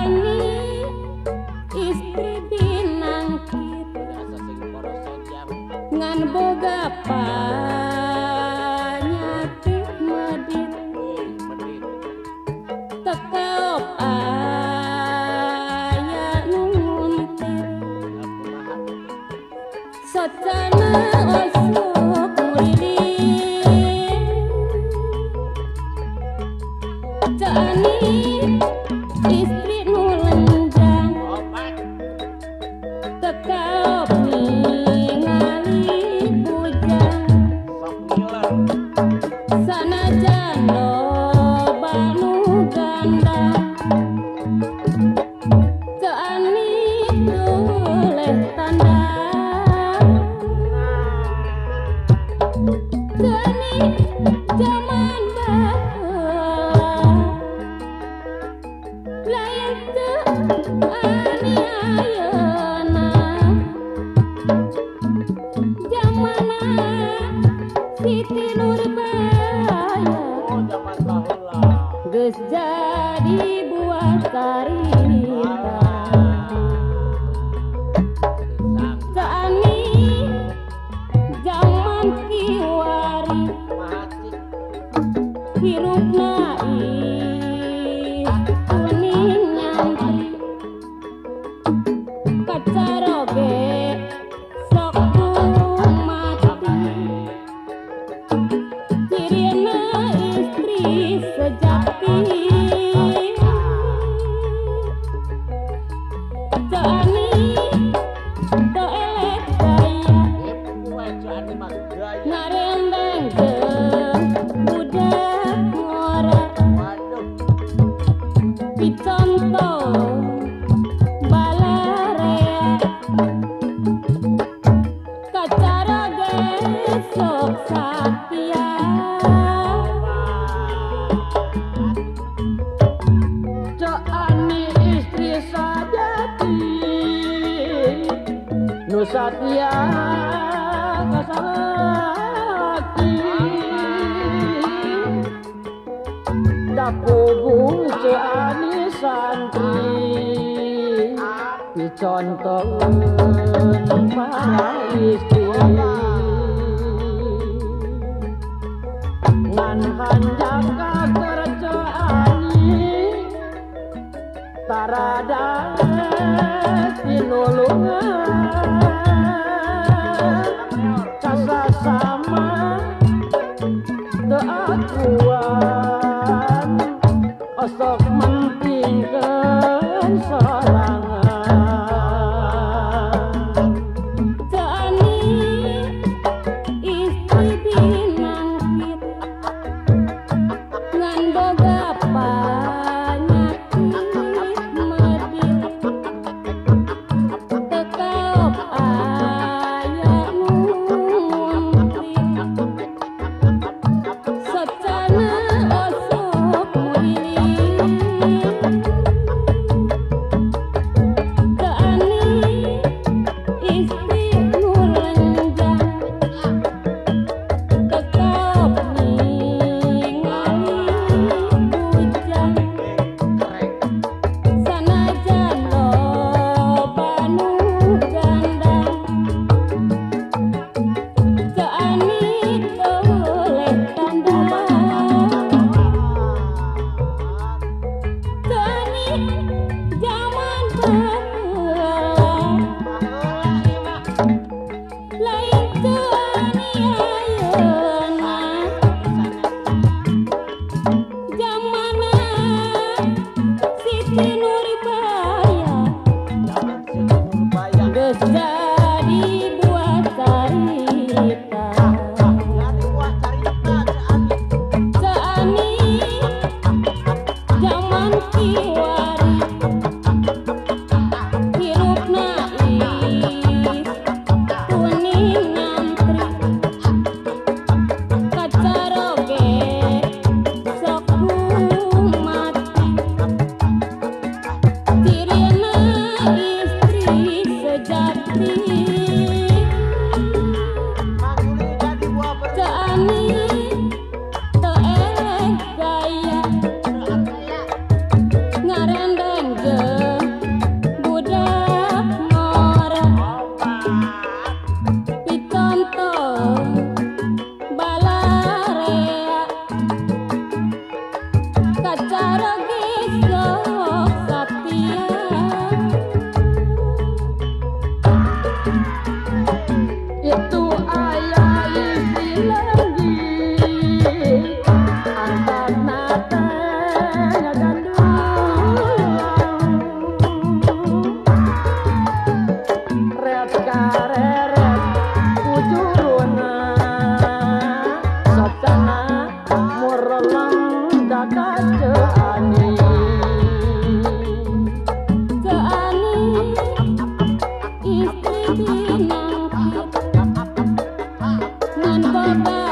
Ani istri binangkit ngan boga panyakit medit tekop aya nu nguntit sacana osok mulilit Ani istri nu lenjang tekop ningali bujang sanajan loba nu gandang Teu ani tuleh tandang Teu ani jaman baheula lain teu ani ayeuna jamana Siti Nurbaya geus jadi buah carita. Teu ani jaman kiwari hirupna kuning nyantri kacaroge sok mati cirina istri sejati. Teu ani teu eleh gaya ngarendeng jeung budak ngora piconto balarea kacaroge sok satia. Teu ani istri sajati nu satia ka salaki da puguh Teu ani santri dicontoheun para istri ngan hanjaka keur Teu ani tarada tinulungan kasasama teu akuan osok mentingkeun sorangan. Teu ani istri binangkit ngan boga panyakit medit tekop aya nu nguntit sacana osok mulilit. Teu ani istri nu lenjang tekop ningali bujang sanajan loba nu gandang Teu ani teu tandang Teu ani jaman baheula lain teu ani ayeuna jamana Siti Nurbaya geus jadi buah carita. Teu ani jaman kiwari hirupna kuning nyantri kacaroge sok mati cirina istri sejati. Teu ani teu eleh gaya ngarendeng jeung Aya istri lenggih angkatna teh ngagandul ret kareret kujuruna socana mureleng dakaceani. Ceani istri binangkit ngan boga